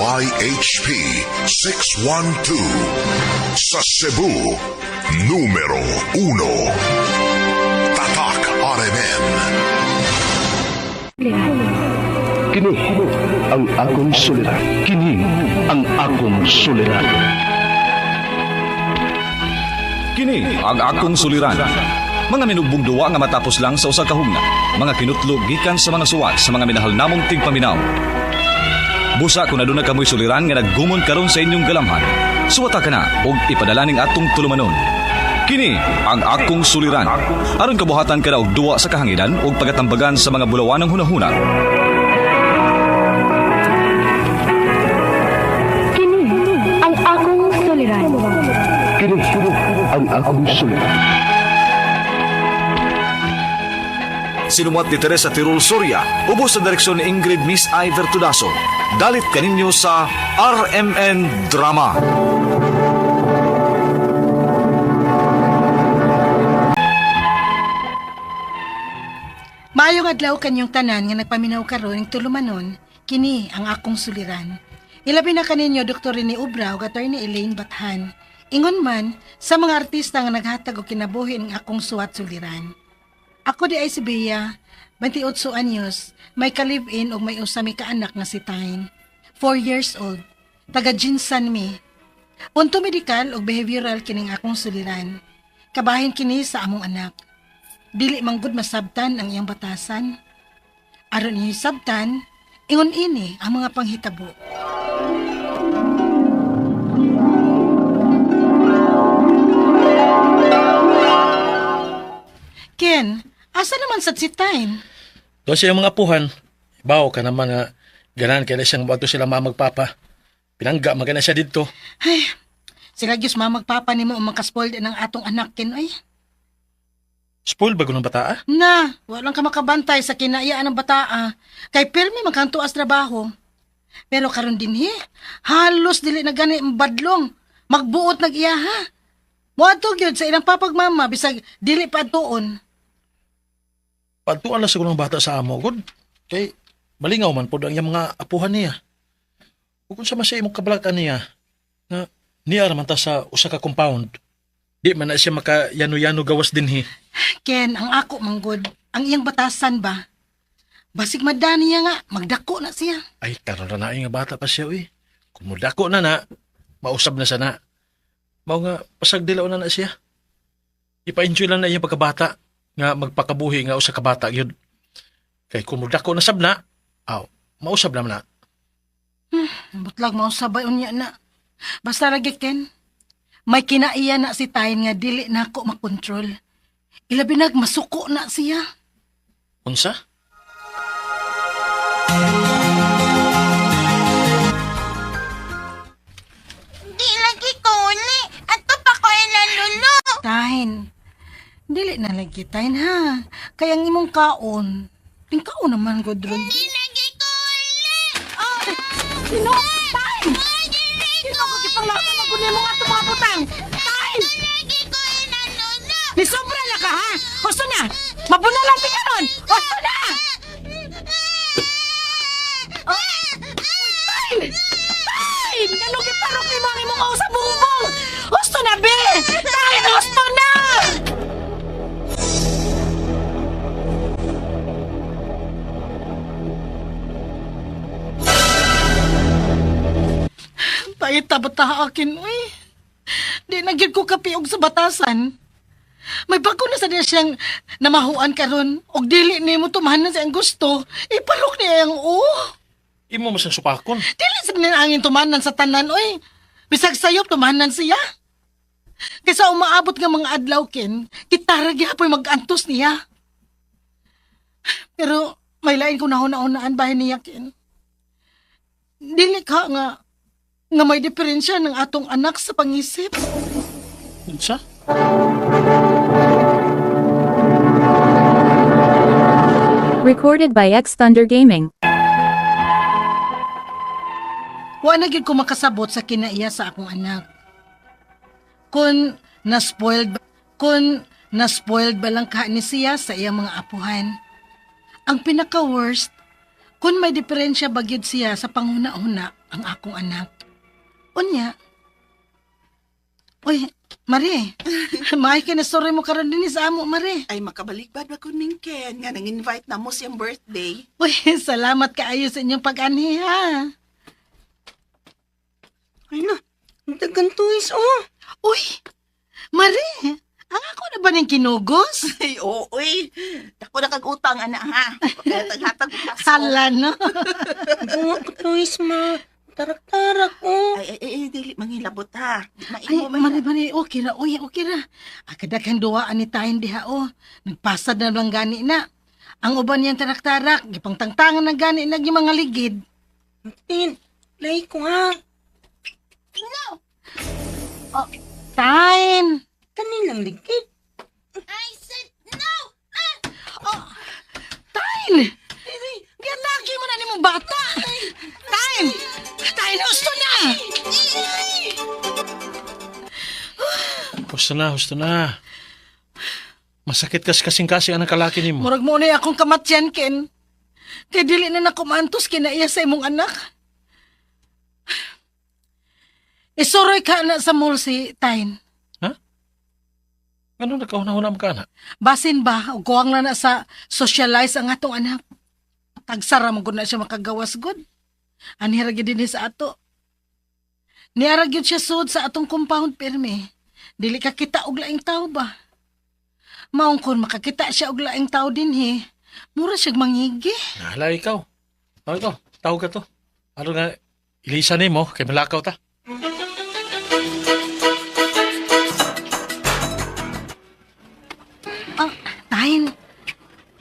DYHP 612. Sa Cebu, numero 1. Tatak RMN. Kini ang akong suliran. Kini ang akong suliran. Kini ang akong suliran. Mga minugbong duwa nga matapos lang sa usa ka hugna. Mga kinutlo gikan sa mga suwat sa mga minahal namong tigpaminaw. Busa kung aduna kamoy suliran nga naggumon karon sa inyong galamhan. Suwata ka na og ipadala ning atong tulumanon. Kini ang akong suliran. Aron kabuhatan ka na og duwa sa kahanginan ug pagatambagan sa mga bulawanang hunahuna. Kini ang akong suliran. Kini ang akong suliran. Sinumat ni Teresa Tirul Soria, ubos sa direksyon ni Ingrid Miss Iver Tudaso. Dalit kaninyo sa RMN Drama. Maayong adlaw kanyong tanan nga nagpaminaw karon ning tulumanon, kini ang akong suliran. Ilabi na kaninyo Dr. Rene Obra ug Attorney Elaine Bathan. Ingon man sa mga artista nga naghatag og kinabuhi ning akong suwat suliran. Ako di ay si Bea, 28 anyos, may ka-live-in ug may usa mi kaanak nga si Tine. 4 years old, taga Jinsan mi. Punto medikal ug behavioral kining akong suliran. Kabahin kini sa among anak. Dili manggod masabtan ang iyang batasan. Aron iyang sabtan, ingon ini ang mga panghitabo. Ken, asa naman sa si Tine? Doon sa iyong mga apuhan, bawo ka naman nga ganan kaya na siyang bato sila mamagpapa. Pinangga magana siya didto. Ay, sila Diyos mamagpapa nimo ang makaspoil ng atong anak, Ken, oy. Spoil ba ng bata ah? Na, walang ka makabantay sa kinaiyaan ng bataa. Kay pirmi magkantuas trabaho. Pero karon dinhi, halos dili na gani ang badlong. Magbuot nag iyaha. Moadto gyud sa ilang papagmama bisag dili pa adtuon. Pagtuan lang siguro ng bata sa amo, good. Kay malingaw man po ang iyang mga apuhan niya. Ug kung sa man siya imong kabalakan niya, nga niya raman ta sa usa ka compound. Di man na siya makayano-yano gawas dinhi. Ken, ang ako manggod, ang iyang batasan ba? Basig madani niya nga, magdako na siya. Ay, karon ra na nga bata pa siya, uy. Kung mudako na na, mausab na sana. Mao nga, pasag dilaw na na siya. Ipa-enjoy lang na iyang pagkabata, nga magpakabuhi nga usa ka bata gyud. Kay kung mudako na sab na, aw, mausab na man na. Butlag mausabay unya na. Basta lagi Ken, may kinaiya na si Tayin nga dili na ako makontrol. Ilabi nag masuko na siya. Unsa? Di lagi ko uli. Ato pa ko ilalulo. Tahin. Dili na lagi tahin ha. Kaya ang imong kaon. Tingkaon naman ko dron. Di lagi ko uli. Oh, Sino? Tahin! Sino ko kipanglaban ako nimo nga itong mga butang? Tahin! lagi ko ilalulo. Ni sobra na ka ha! Husto na! Mabunalan ti karon! Husto na! Tahin! Tahin! Ano giparok nimo ang imong sa bumbong? Husto na be! Tahin! Husto na! Paita bata akin, uy. Di na gyud ko kapiog sa batasan. May bago na sa diya siyang namahuan karon og dili nimo tumahanan sa iyang gusto. Iparok niya ang o. Imo man siyang supakon. Dili sa angin tumanan sa tanan, oy. Bisag sayop tumanan siya. Kaysa umaabot nga mga adlaw ken, kitara gyapon mag-antos niya. Pero may lain ko nahuna-unaan bahin niya ken. Dili ka nga nga may diferensya ng atong anak sa pangisip. Unsa? Recorded by X Thunder Gaming. Wa na gyud ko makasabot sa kinaiya sa akong anak. Kung na-spoiled kung na-spoiled ba lang ka ni siya sa iyang mga apuhan. Ang pinaka-worst, kung may diferensya ba gyud siya sa panghuna-huna ang akong anak. Unya. Uy, Mari. Maay kay na sorry mo karon dinhi sa amo, Mari. Ay, makabalikbad ba ko ning Ken nga nang-invite na mo siyang birthday. Uy, salamat kaayo sa inyong pag-anhi, ha. Ay na, ang dagan tuwis, oh. Uy, Mari, ang ako na ba ning kinugos? Ay, oo, uy. Dako na kag utang, ana, ha? Kaya taghatag ko. Hala, no? Bunga ko tuwis, ma. Tarak-tarak, oh. Ay, ay, ay, dili mangilabot, ha? Di Ay, maimo man. Mari, Mari, okay ra, uy, okay ra. Akadaghang duwaan ni tayo diha, oh. Nagpasad na lang gani na. Ang uban niyang tarak-tarak, gipangtangtangan na gani na yung mga ligid. Tin, lay ko ha. Tain! Kanilang ligid. I said no! Tain! Giatake mo na ni mong bata! Tain! Tain, husto na! Husto na, husto na. Masakit kas kasing-kasing ang kalaki nimo. Murag mo na akong kamatyan, Ken. Kay dili na nakumantos kinaiya sa imong anak. Isuroy ka na sa mall si Tain. Ano nakauna-una mo ka na? Basin ba, o kuwang na na sa socialize ang atong anak. Tagsara mo gud na siya makagawas gud. Anhi ra gyud dinhi sa ato. Niara gyud siya sud sa atong compound pirmi. Dili ka kita og laing tao ba? Maong kon makakita siya og laing tao dinhi, mura siyag mangigi. Nahala ikaw. Oh, ikaw, tawag ka to. Ano nga, ilisa nimo kay malakaw ta. Ah, Tain.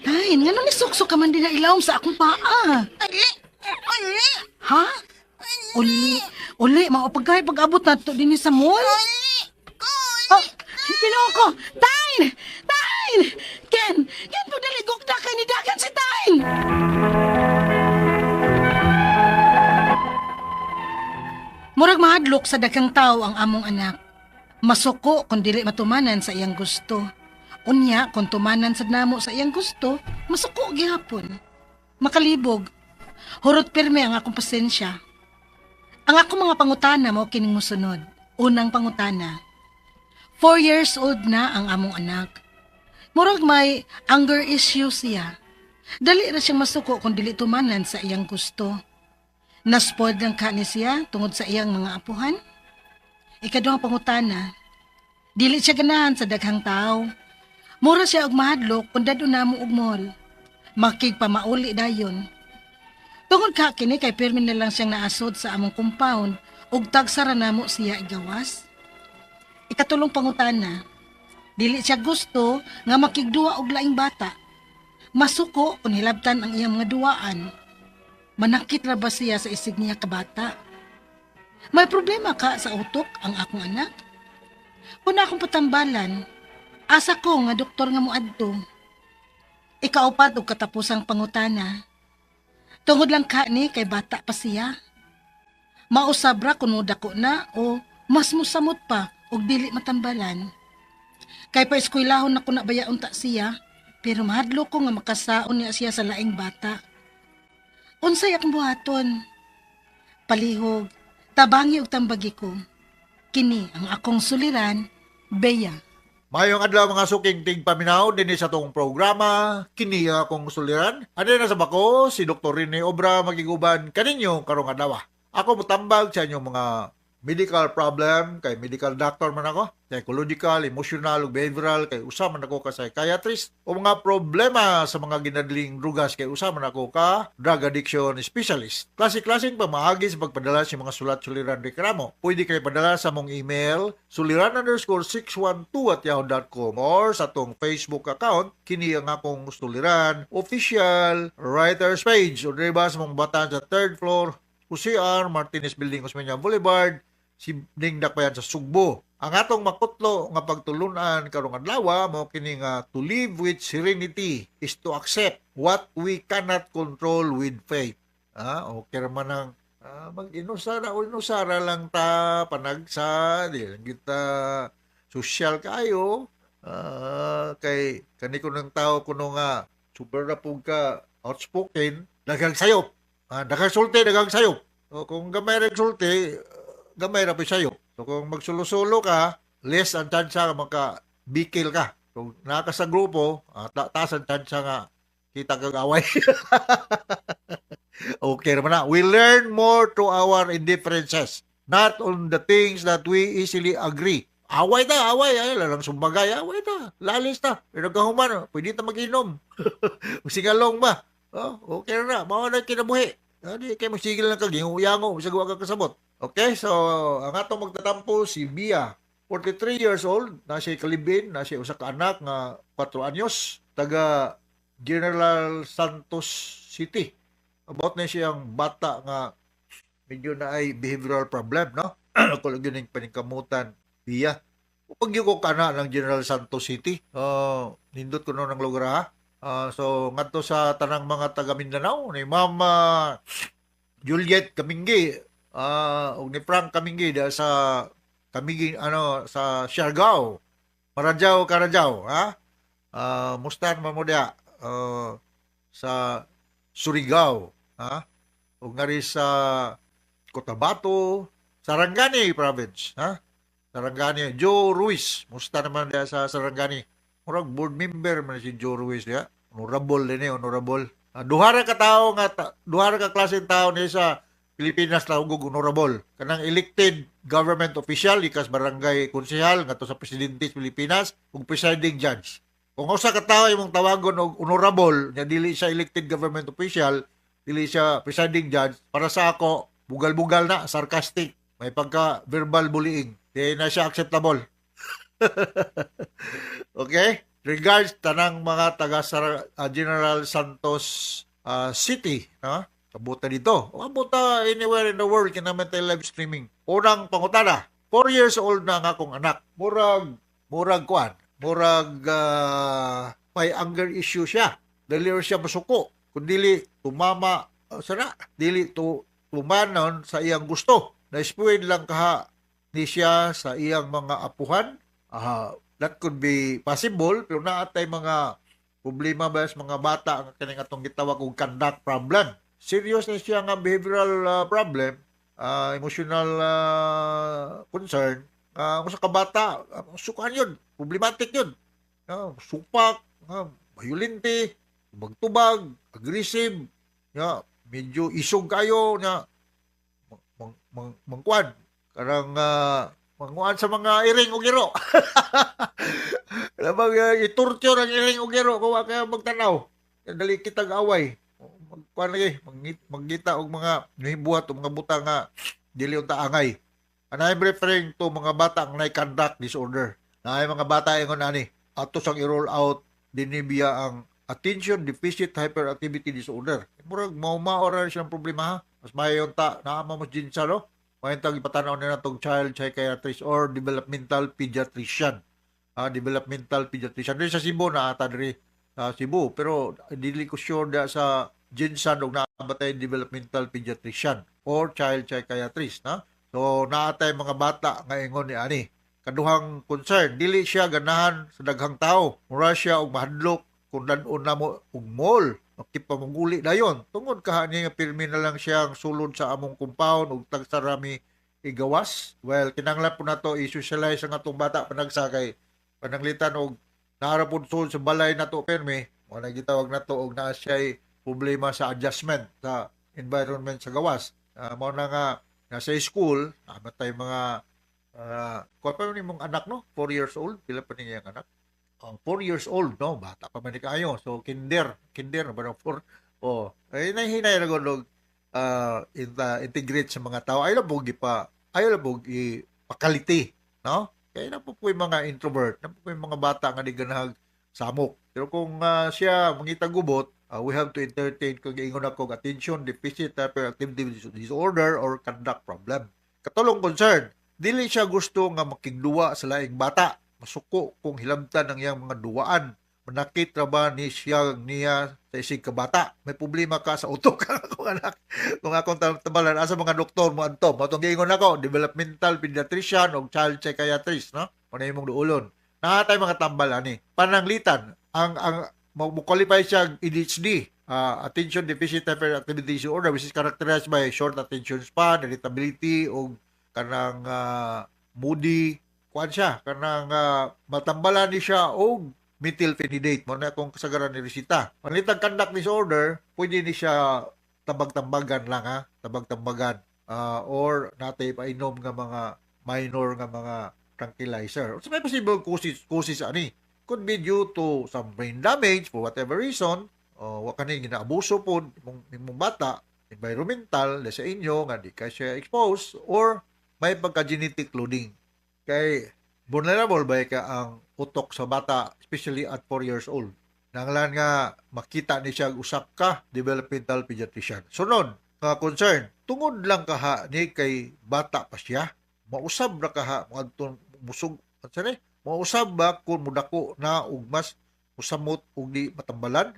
Tain, ngano ni suksok ka man din na ilawom sa akong paa? Uli! Uli! Ha? Uli, uli, maupagay pag-abot na to dinhi sa mall. Uli! Oh, Ginoo ko! Tain! Tain! Ken! Ken, pagdaligok na kay nidagan si Tain! Murag mahadlok sa daghang tao ang among anak. Masuko kung dili matumanan sa iyang gusto. Unya, kung tumanan sa namo sa iyang gusto, masuko gihapon. Makalibog. Hurot pirmi ang akong pasensya. Ang akong mga pangutana mo kining mosunod. Unang pangutana. 4 years old na ang among anak. Murag may anger issue siya. Dali ra siyang masuko kung dili tumanan sa iyang gusto. Naspoiled lang ka ni siya tungod sa iyang mga apuhan. Ikaduhang pangutana, dili siya ganahan sa daghang tao. Mura siya og mahadlok kung dadto namo og mall. Makigpamauli dayon. Tungod ka kini kay pirmi na lang siyang naasod sa among compound ug tagsara namo siya igawas. Ikatulong pangutana, dili siya gusto nga makigduwa og laing bata. Masuko kung hilabtan ang iyang mga duwaan. Manakit ra ba siya sa isig niya kabata? May problema ka sa utok ang akong anak? Kung akong patambalan, asa ko nga doktor nga moadto. Ikaupat og katapusang pangutana. Tungod lang ka ni kay bata pa siya. Mausab ra kung dako na o mas musamot pa og dili matambalan. Kay pa eskwelahon na ko na bayaon ta siya, pero mahadlok ko nga makasaon niya siya sa laing bata. Unsay akong buhaton? Palihog, tabangi og tambagi ko. Kini ang akong suliran, Bea. Mayong adlaw mga suking tigpaminaw dinhi sa atong programa kini ang akong suliran. Ane na sa bako si Dr. Rene Obra magiguban kaninyo karong adlaw. Ako motambag sa inyong mga medical problem kay medical doctor man ako, psychological, emotional ug behavioral kay usa man ako ka psychiatrist, o mga problema sa mga ginadling drugas kay usa man ako ka drug addiction specialist. Klase-klaseng pamaagi sa pagpadala sa mga sulat suliran reklamo. Pwede kayo padala sa mong email suliran_612@yahoo.com or sa atong Facebook account kini ang akong suliran official writers page o diri ba sa mong batan sa third floor Jose R. Martinez Building, Osmeña Boulevard, Sibning Dakbayan sa Sugbo. Ang atong makutlo nga pagtulunan karong adlaw mao kini nga to live with serenity is to accept what we cannot control with faith. Ah, okay ra man ang mag-inusara o inusara lang ta panagsa di lang kita social kayo, kay kani ko ng tao kuno nga super na pug ka outspoken, daghang sayop, daghang sulti, daghang sayop. So, kung gamay ra sulti, gamay ra pa sayo. So kung magsulo-sulo ka, less ang tsansa nga maka bikil ka. Kung naa ka sa grupo, taas ang tsansa nga kita kag away. Okay naman na. We learn more to our indifferences, not on the things that we easily agree. Away ta, away. Ay, lalang sumbagay, away ta. Lalis ta. Pero kahuman, pwede ta mag-inom. Singalong ba? Oh, okay na. Mao na kinabuhi. Di kay magsigil lang kag yango, bisag wa ka kasabot. Okay, so ang atong magtatampo si Bia, 43 years old, na siya kalibin, na siya usa ka anak nga 4 anyos, taga General Santos City. About na siyang bata nga medyo na ay behavioral problem, no? Ako lang yun yung paningkamutan, Bia. Pag ko kana ng General Santos City, nindot ko no ng lugar ha. So ngadto sa tanang mga taga Mindanao ni Mama Juliet Kaminggi ug ni Frank Kaminggi da sa Kaminggi ano sa Siargao. Marajaw Karajaw ha. Mustan man mo diha sa Surigao ha. Ug ngari sa Cotabato, Sarangani province ha. Sarangani Joe Ruiz, musta naman diha sa Sarangani. Murag board member man si Joe Ruiz diha. Honorable din eh, honorable. Duha ra ka tawo nga duha ra ka klaseng tao ni sa Pilipinas na og honorable. Kanang elected government official ikas barangay konsehal ngadto sa presidente sa Pilipinas ug presiding judge. Kung usa ka tawo imong tawagon og honorable nya dili siya elected government official, dili siya presiding judge, para sa ako bugal-bugal na, sarcastic, may pagka verbal bullying. Di na siya acceptable. Okay? Regards tanang mga taga General Santos City, no? Kabuta dito. O kabuta anywhere in the world kinaman tayo live streaming. Unang pangutana, 4 years old na ang akong anak. Murag kuan, murag may anger issue siya. Dili siya masuko. Kung dili tumama sana, dili to tumanon sa iyang gusto. Na-spoil lang kaha ni siya sa iyang mga apuhan. That could be possible, pero naatay mga problema ba sa mga bata nga kining atong gitawag og conduct problem. Serious na siya nga behavioral problem, emotional concern. Kung sa kabata, sukan yun, problematic yun. Supak, violente, tubag-tubag, aggressive, ya, medyo isog kayo, ya, mang, mang, mangkuan, karang manguan sa mga iring ug iro. Lamang itorture ang iring ug iro kung wa kaya magtanaw. Dali kitag away. Magkuan lagi, mangita og mga nahibuhat o mga butang nga dili unta angay. And I'm referring to mga bata ang nay conduct disorder. Naay mga bata ingon ani ato sang i-roll out dinhi biya ang attention deficit hyperactivity disorder. Murag mao-mao ra siyang problema ha. Mas maayo ta naa mo GenSan no. Maayo tag ipatan-aw nila tong child psychiatrist or developmental pediatrician. Developmental pediatrician. Diri sa Cebu na ata diri sa Cebu, pero dili ko sure da sa GenSan og naa ba tay developmental pediatrician or child psychiatrist na. So naa tay mga bata nga ingon ni ani. Kaduhang concern, dili siya ganahan sa daghang tao. Mura siya og mahadlok kung dad-on na mo og mall. Makipamunguli dayon. Tungod kaha niya nga pirmi na lang siyang sulod sa among compound ug tagsarami igawas. Well, kinahanglan po nato i-socialize ang atong bata panagsa kay pananglitan og naara pod sulod sa balay nato pirmi, mo na gitawag nato og naa siya'y problema sa adjustment sa environment sa gawas. Mao na nga nasa school, naa tay mga kuha pa man imong anak no, 4 years old, pila pa niya ang anak? 4 years old no, bata pa man ni kaayo. So kinder, kinder ba no 4? Oh, ay nahinay ra gud og integrate sa mga tao. Ayaw lang po ipa, ayaw lang po ipakaliti, no? Kaya na po po yung mga introvert, na po po yung mga bata nga di ganahag samok. Pero kung siya mangita gubot, we have to entertain kung giingon ako attention deficit hyperactivity disorder or conduct problem. Katulong concern, dili siya gusto nga makigduwa sa laing bata. Masuko kung hilamtan ang iyang mga duwaan. Manakit ra ba ni siya niya sa isig kabata? May problema ka sa utok akong anak. Kung akong tabalan asa mga doktor mo adto. Mao tong giingon nako, developmental pediatrician o child psychiatrist, no? Mao na imong duolon. Naa tay mga tambal ani. Pananglitan, ang mo qualify siya ADHD. Attention deficit hyperactivity disorder, which is characterized by short attention span, irritability o kanang moody kuan siya, kanang matambalan ni siya og methylphenidate. Mo na akong kasagaran ni resita. Panalitag conduct disorder, pwede ni siya tabag-tambagan lang ha, tabag-tambagan. Or natay painom nga mga minor nga mga tranquilizer. So may possible causes ani. Could be due to some brain damage for whatever reason, o wa kani ginaabuso pod imong bata, environmental na sa inyo nga di ka siya exposed, or may pagka-genetic loading. Kay vulnerable ba ka ang utok sa bata, especially at 4 years old. Nanglan nga makita ni siya usak ka developmental pediatrician. Sunod nga concern, tungod lang kaha ni kay bata pa siya, mausab ra kaha moadto musog unsa ni? Mausab ba kung mudako na ug mas musamot ug di matambalan?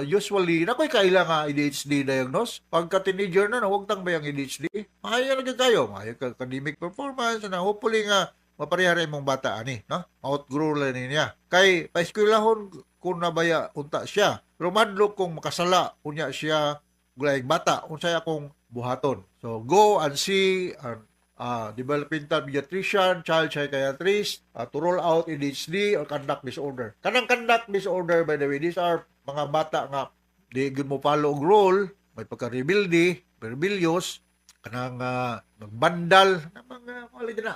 Usually, nakoy kaila nga ADHD diagnose. Pagka teenager na, huwag tang bayang ADHD. Maayo na gyud kayo, maayo ka academic performance na hopefully nga mapareha ra imong bata ani, no? Outgrow lang niya. Kay paeskwelahon kung nabaya unta siya. Pero madlok kung makasala unya siya gulaing bata, unsay akong buhaton. So go and see an developmental pediatrician, child psychiatrist, to roll out ADHD or conduct disorder. Kanang conduct disorder, by the way, these are mga bata nga di gyud mo follow og rule, may pagka-rebelde, rebellious, kanang magbandal, na mga wala na,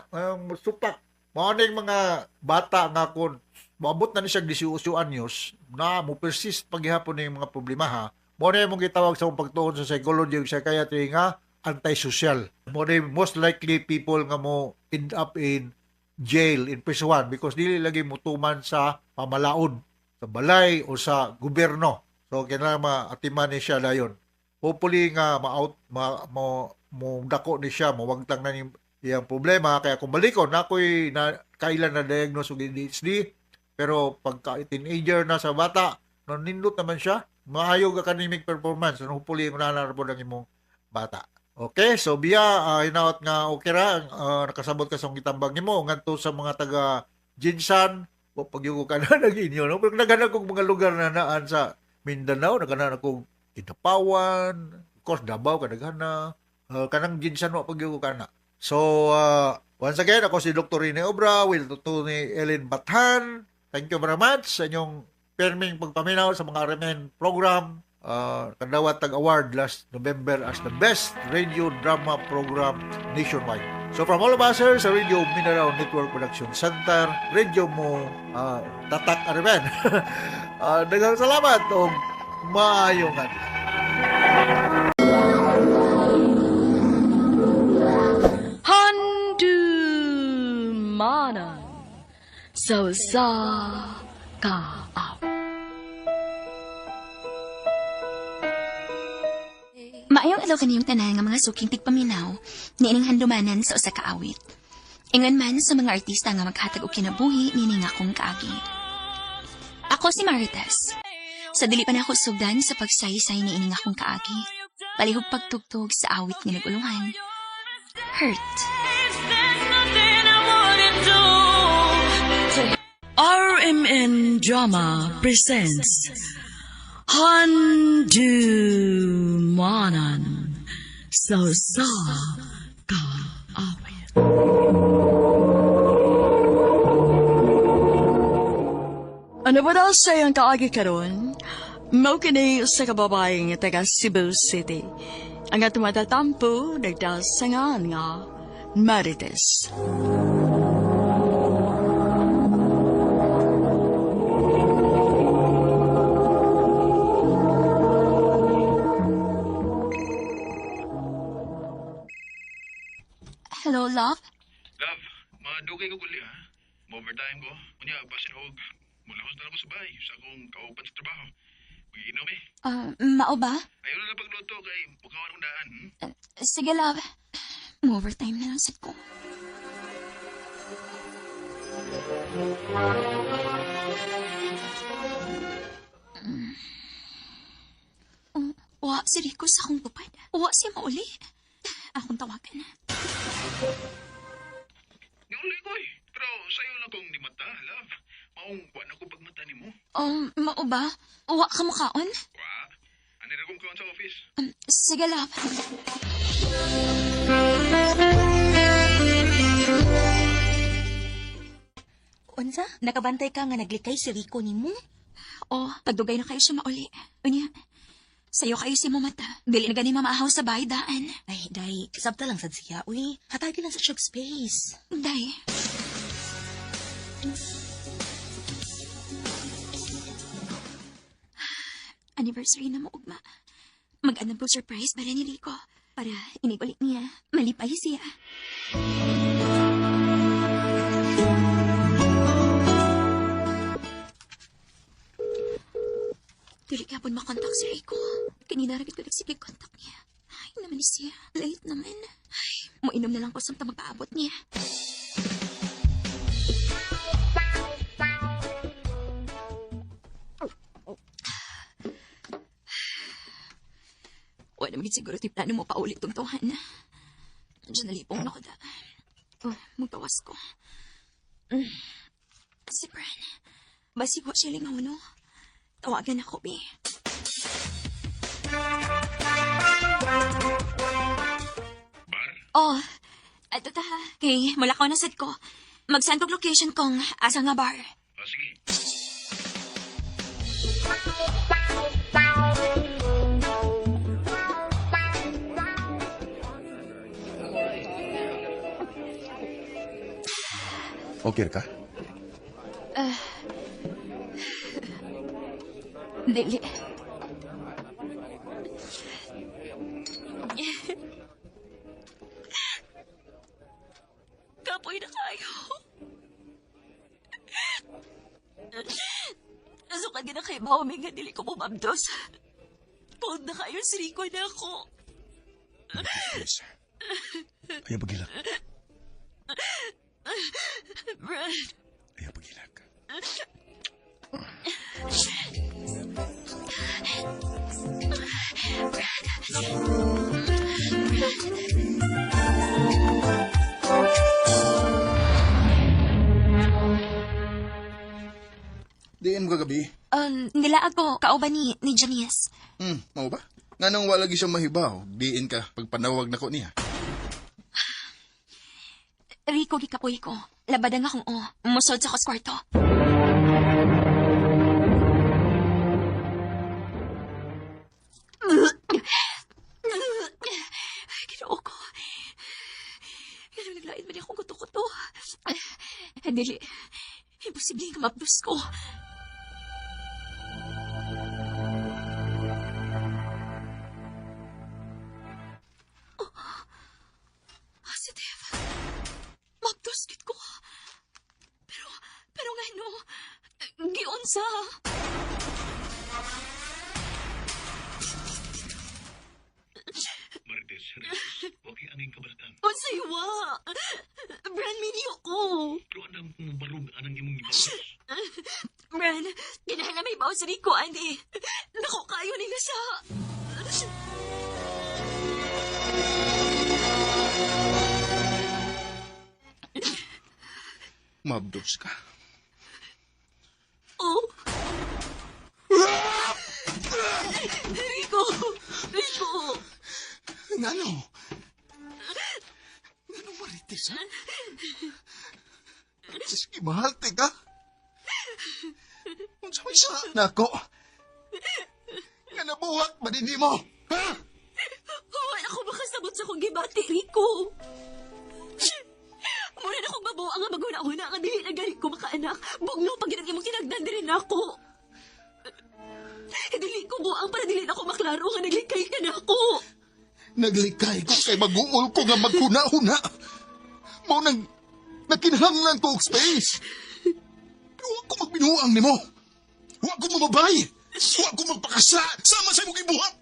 supak. Mao ning mga bata nga kun moabot na ni siya 18 anyos, na mo persist paghihapon ning mga problema ha. Mao na imong gitawag sa pagtuon sa psychology ug psychiatry nga antisocial. Mao na most likely people nga mo end up in jail, in prison, because dili lagi mutuman sa pamalaod, sa balay o sa gobyerno. So kinahanglan maatiman ni siya dayon. Hopefully nga ma-out ma, mo mo dako ni siya, mawagtang na ni iyang problema. Kaya kung balikon na ako'y na kailan na diagnose og ADHD, pero pagka teenager na sa bata, no, nindot naman siya, maayo academic performance, and hopefully na po ang imong bata. Okay, so biya hinaot nga okay ra, nakasabot ka sa gitambag nimo ngadto sa mga taga GenSan, wa pagyugo ka na nag inyo, no? Pero naghanap kog mga lugar na naan sa Mindanao, naghanap kog Kidapawan, of course Davao kadaghana, kanang GenSan wa pagyugo ka na. So once again, ako si Dr. Rene Obra with Dr. ni Ellen Bathan. Thank you very much sa inyong perming pagpaminaw sa mga RMN program. Kadawat tag award last November as the best radio drama program nationwide. So from all of us here sa Radio Mindanao Network Production Center, radio mo tatak RMN. Daghang salamat ug maayong adlaw. Handumanan sa usa ka awit. Maayong adlaw kaniyong tanan nga mga suking tigpaminaw niining handumanan sa usa ka awit. Ingon man sa mga artista nga maghatag og kinabuhi niini nga akong kaagi. Ako si Marites. Sa dili pa nako sugdan sa pagsaysay niining akong kaagi. Palihog pagtugtog sa awit nga nag-ulungan. Hurt. RMN Drama presents Handumanan sa usa ka awit. Ano ba daw sa iyang kaagi karon? Mao kini sa kababae nga taga Cebu City. Ang atong matatampo nagdasangan nga Marites. Hello, love? Love, madugay ko uli ha. Overtime ko. Unya, basin og mulahos na lang ko sa bahay sa akong kauban sa trabaho. Magiinom eh. Mao ba? Ayaw na lang pagluto kay mukawan akong daan. Sige, love. Overtime na lang sad ko. Oh, wa si Rico sa akong tupad. Wa siya mauli. Akong tawagan. Niuli ko eh. Pero sayo lang kong di mata, love. Maong wa na ko pagmata nimo. Oh, mao ba? Wa ka mukaon? Wa. tuan sa office. Sige, love. Unsa? Nakabantay ka nga naglikay si Rico nimo? Oh, pagdugay na kayo siya mauli. Unya, sayo kayo si mamata. Dili na gani mamaahaw sa bahay daan. Ay, day, sabta lang sad siya. Uy, hatagi lang sa siyag space. Day. Anniversary na mo, ugma. Mag-anam po surprise para ni Rico. Para inigulit niya. Malipay siya. Dili ka pon makontak si Rico. Kanina ragit ko nagsige kontak niya. Ay, naman ni siya. Late naman. Ay, muinom na lang ko samtang magpaabot niya. Wala naman siguro ti plano mo paulit tong tuhan. Diyan nalipong na ko da. Oh, magbawas ko. Mm. Si Bran. Basig wa siya lingaw, no? Tawagan ako, be. Oh, ato ta. Kay, mula ko na sad ko. Mag-send og location kong asa nga bar. Oh, sige. Okay ka? Dili. Kapoy na kayo. Nasukan ka na kay Mami nga dili ko mumabdos. Cold na kayo, si Rico na ako. Please. Ayaw pagilak. Brad, Ayaw pagilak. Diin mo kagabi. Nila ako, kauban ni Janice. Mao ba? Nganong wala gyud siya mahibaw, diin ka pagpanawag nako niya. Rico, gikapoy ko. Labadang akong o. Musod sa kos kwarto. Ginoo ko. Ganun naglain man akong kuto-kuto. Dili. Imposible nga mabdos ko. Oh, positive. Mabdos gid ko. Pero nga no, giunsa. Marites, serious. Okay, aning kabalatan. Unsay wa? Bran, minyo ko. Pero anam kung barog anang imong gibalos. Bran, kinahanglan may bawo sa Rico, ani. Naku, kayo nila sa... Mabdos ka. Oh. Rico! Rico! Ngano? Ngano Marites, ha? Sige, mahal te ka. Unsa may sa nako? Nga nabuhat ba din mo? Ha? Wala ko makasabot sa kong gibati, Rico. Muna na kong babaw ang maguna-una ang dili na gani ko makaanak. Bugno pag ginag imong tinagdan din ako. Dili ko buang para dili na ako maklaro nga naglikay ka na ako. Naglikay ko kay mag-uol ko nga maghuna-huna. Mao nang nakinahanglan ko og space. Pero wa ko magbinuang nimo. Wa ko mamabay. Wa ko magpakasa. Sama sa imong gibuhat.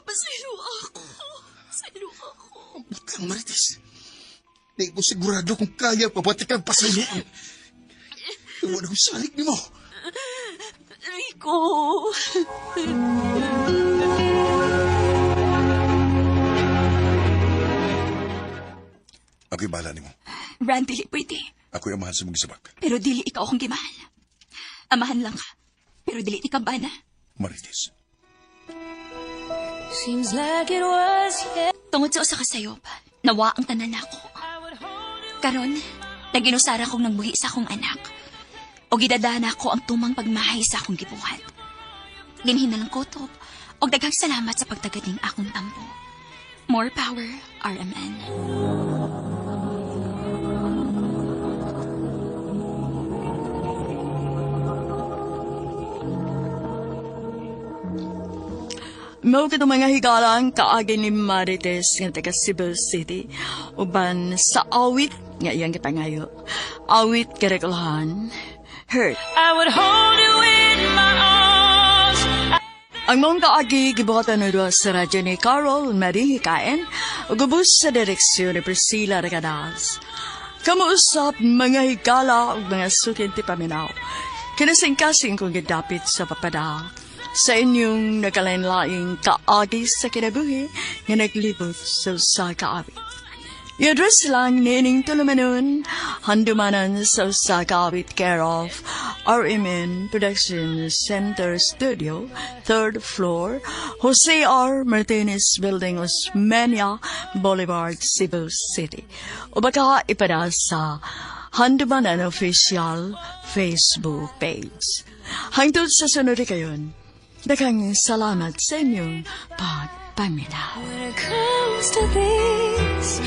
Pasaylo ako. Pasaylo ako. Ambot lang, Marites. Di ko sigurado kung kaya pa ba kang pasayloan. Wala akong salig nimo. Rico. Ako'y bahala nimo. Brand, dili pwede. Ako'y amahan sa mong gisabak. Pero dili ikaw akong gimahal. Amahan lang ka. Pero dili ti ka bana. Marites, Seems like it was. Tungod sa usa ka sayop, nawa ang tanan nako. Karon, naginusara kong nagbuhi sa akong anak. O gidadana ko ang tumang pagmahay sa akong gibuhat. Dinhin na lang kutob, og daghang salamat sa pagtagad ning akong tampo. More power, RMN. Mao kadtong mga higala ang kaagi ni Marites nga taga Cebu City uban sa awit nga iyang gipangayo. Awit karekulahan, "Hurt." I would hold you in my arms. Ang maong kaagi gibuhatan na sa radyo ni Carol Marie Hikain ug ubos sa direksyon ni Priscilla Recadas. Kamuusap, mga higala ug mga suking tipaminaw. Kinasingkasing kong gidapit sa papada sa inyong nagkalain-laing kaagi sa kinabuhi nga naglibot sa usa ka awit. I-address lang nining tulumanon, Handumanan sa usa ka awit, care of RMN Production Center Studio, third floor, Jose R. Martinez Building, Osmeña Boulevard, Cebu City. O baka ipada sa Handumanan Official Facebook page. Hangtod sa sunod kayon, daghang salamat sa inyong pagpaminaw. When it comes to this,